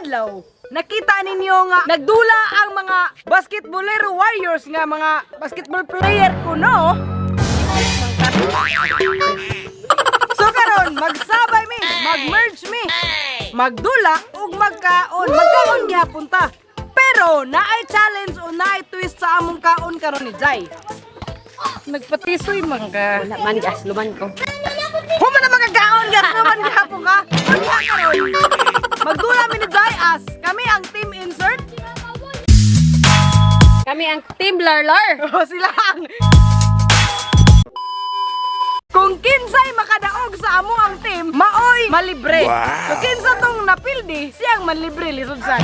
adlaw, nakita ninyo nga nagdula ang mga basketballero warriors nga mga basketball player kuno. So karon magsabay mi, mag-merge mi, magdula ug magkaon, magkaon gihapon ta. Pero naay challenge o naay twist sa among kaon karon ni Jai. Nagpatisoy man ka. Wala man gas luman ko. Human na magkakaon ka, naman gihapon ka. Unya karon. Magdula mi ni Jai as kami ang team insert. Kami ang Team Larlar. O sila ang Kung kinsay makadaog sa amo ang team, maoy malibre. Wow. So kinsa tong napildi, siyang manlibre lisod sad.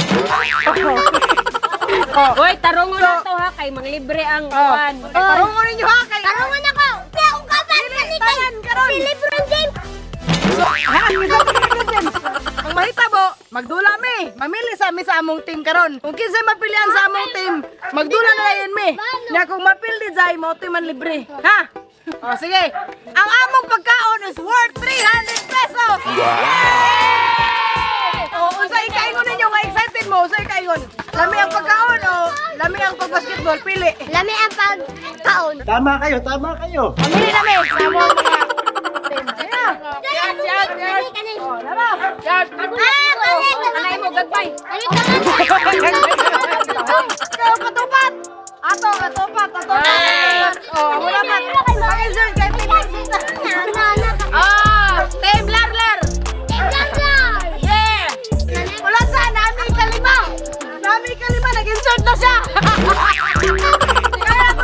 Oh. Hoy, tarungon na to ha kay manglibre ang Oh. kuan. Tarungon ninyo ha kay Tarungan ako! Kaya kung kapat Dili, kani kay tanan karon. si LeBron James! So, ha, kinsa tong LeBron James? Ang mahitabo, magdula mi. Mamili sa mi sa among team karon. Kung kinsay mapilian sa among team, magdula na layon mi. Nya kung mapildi jay, mao to'y manlibre. Ha? O sige. Ang among pagkaon is worth 300 pesos. Wow! O unsay ikaingon ninyo nga excited mo, unsay ikaingon? Lami ang pagkaon o lami ang pagbasketball, pili. Lami ang pagkaon. Tama kayo, tama kayo. Pamili na mi sa among mga team. Yeah. Kani, kani. O, lama. Ah, kani, Anay mo gagmay. Kani, kani. Ikaw katupat! Ato, katupat, atupat. Oh, amo dapat. Pag-insert kay team insert. Na, na, na. Ah, Team Larlar. Team Larlar! Yeah. Wala sa nami kalima. Nami kalima nag-insert na siya. Kaya to.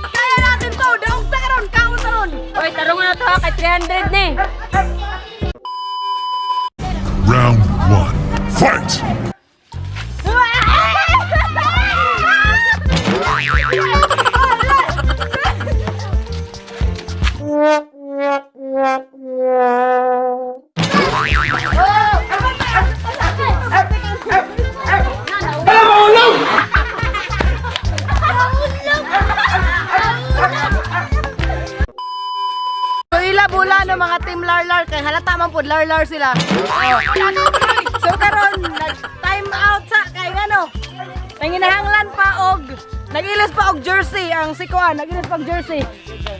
Kaya natin to. Daog ta karon, kaon ta ron. Hoy, tarungon na to ha kay 300 ni. Round one. Fight! So ila bula no mga team larlar kay halata man pud larlar sila. Oh. So karon nag time out sa kay ano. Nanginahanglan pa og nagilis pa og jersey ang si Kuan, nagilis pa og jersey.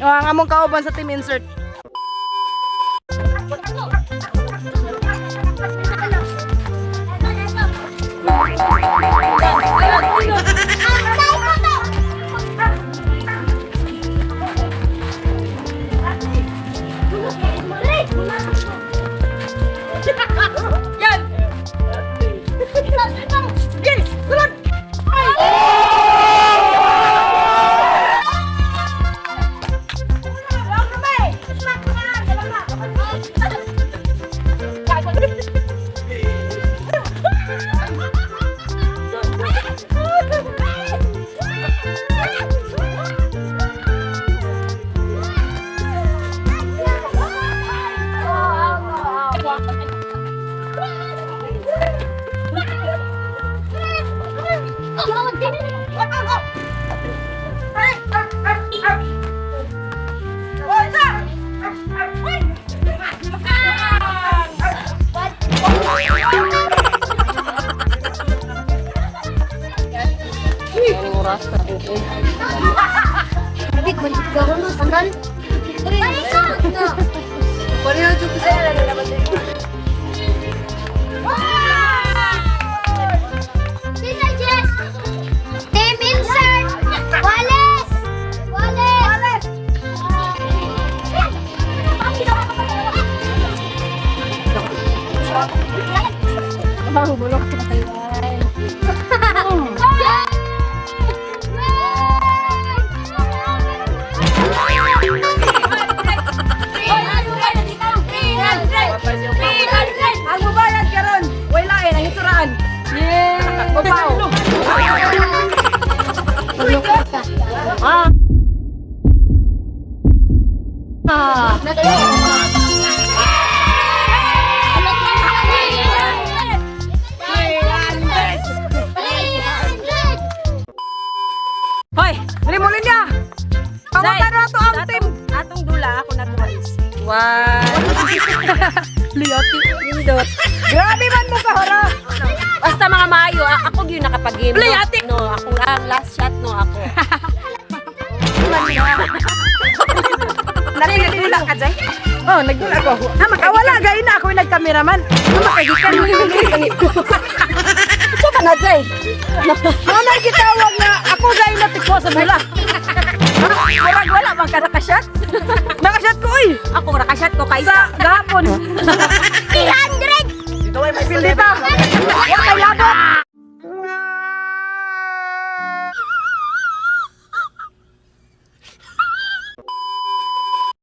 Oh, ang among kauban sa team insert. Yan. Yes, sulod. Ay! Tita Jess! Team insert! Wallace! Wallace! Ang mubayad karon, way lain ang hituraan. Yeah. Babaw. Ah. Ah. Hoy, Dali mo linya. Pangutan na to ang Sa team. Atong dula ako na tumalis. One. Liyati. Pindot. Grabe man mo kahara. Basta mga maayo, ako gyud nakapag-game. Play, no? ate! No, ako ang last shot no ako. Nagdula ka, Jay? Oh, nagdula ko. Ah, wala, gay na. Ako yung nagkameraman. Ah, makagikan mo yung So ka na, Jay. Ano na gitawag na ako gay na tikwa sa dula. Murag wala man ka nakashot. Nakashot ko, uy! Ako nakashot ko kaysa. Sa gahapon. 300! Pildita. Wa kay labot.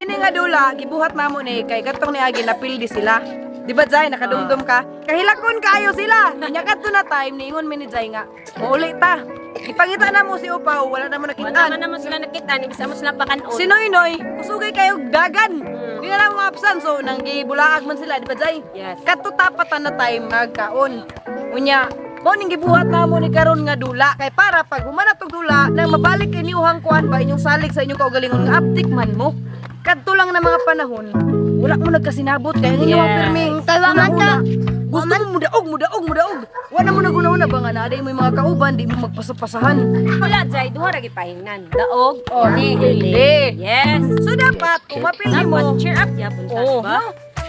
Ini nga dula, gibuhat namo ni kay katong niagi napildi sila. Di ba Jai, nakadumdum ka? Kahilakon kaayo sila. Nya kadto na time niingon mi ni Jai nga, muuli ta. Ipangita na mo si Upaw, wala na mo Wala nakitaan. man naman sila nakita, ni bisa mo sila pakanon. Si Noy Noy, kusugay kayo dagan. Di na lang maapsan. So, nanggibulaag man sila, di ba, Jai? Yes. Kadto tapatan na time magkaon. Unya, mo ning gibuhat na mo ni karon nga dula kay para pag humana tog dula nang mabalik inyuhang kuan ba inyong salig sa inyong kaugalingon nga aptik man mo. Kadto lang na mga panahon, wala mo nagkasinabot kay ang inyong Yes. pirming Kay wa man ka. Gusto mo mudaog, mudaog, mudaog. Wala mo naguna-una ba nga naa mo yung mga kauban, di mo magpasapasahan. Wala, Jay, duha ra gipahingnan. Daog, Oh, ni. hindi. Yes. So dapat kung mapili mo, Dapat cheer up yapon ta, Oo. ba?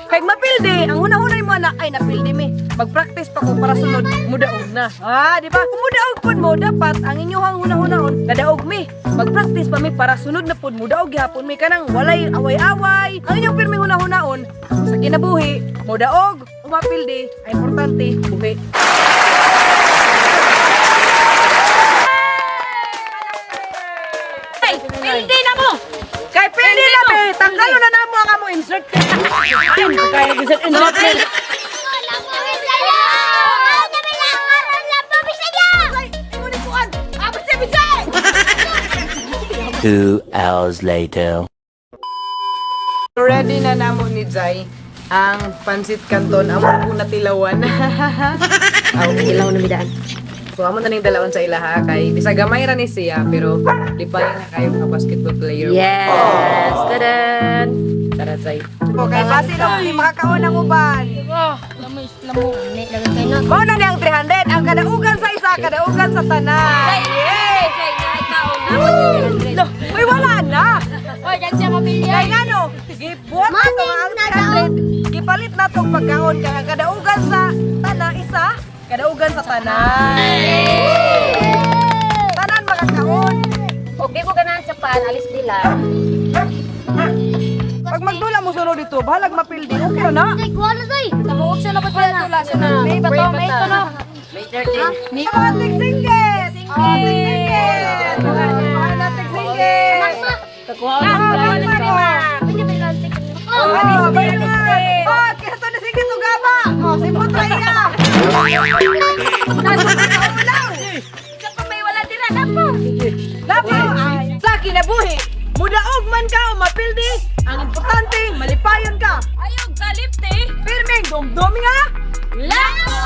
Kay mapildi, ang hunahunay mo na, ay napildi mi. Magpractice pa ko para sunod, mudaog na. Ah, di ba? Kung mudaog pud mo, dapat ang inyuhang hunahunaon, nadaog mi. Magpractice pa mi para sunod na pud mudaog gihapon mi kanang walay away-away. Ang inyong pirming hunahunaon sa kinabuhi, mudaog, umapildi, ay importante, buhi. Ay, pildi na mo. Kay pildi na be, tanggalon na namo ang amo insert. Kaya insert insert. Lapo Bisaya! Ay, kami lang! Aron Lapo Bisaya! 2 hours later. Ready na namo ni Jai ang pansit canton amo po natilawan. Aw, Ilaw na midaan. So amo na ning dalawan sa ilaha kay bisag gamay ra ni siya pero lipayin na kayo nga basketball player. Yes. Tadan. Tara Jai. Okay, base lang ni makakaon ang uban. Mao na ni ang 300 ang kadaugan sa isa, kadaugan sa tanan. Yay! Jay, na ikaw na. Lo, uy wala na. Oy, dyan siya mapili. Kay ngano, gibuhat na to ang 300, gipalit na tong pagkaon kay ang kadaugan sa tanan isa, kadaugan sa tanan. Tanan makakaon. Okay ko ganahan sa pan, alis nila. Pag magdula mo sunod dito, bahalag mapildi. Okay na. Ay, kuha na tayo. Sa buok siya na pa tula siya na. May bato, may ito no. Mga tigsingit! Oh, tigsingit! Mga tigsingit! Kakuha na Oh, alis Oh, kaya to nasingit og gaba. Oh, simot ra iya. Isa pa may wala dira na po. Lapo, sa kinabuhi, mudaog man ka o mapildi, ang importante, malipayon ka. Ayog kalipte. Pirming dumdumi nga. Lapo!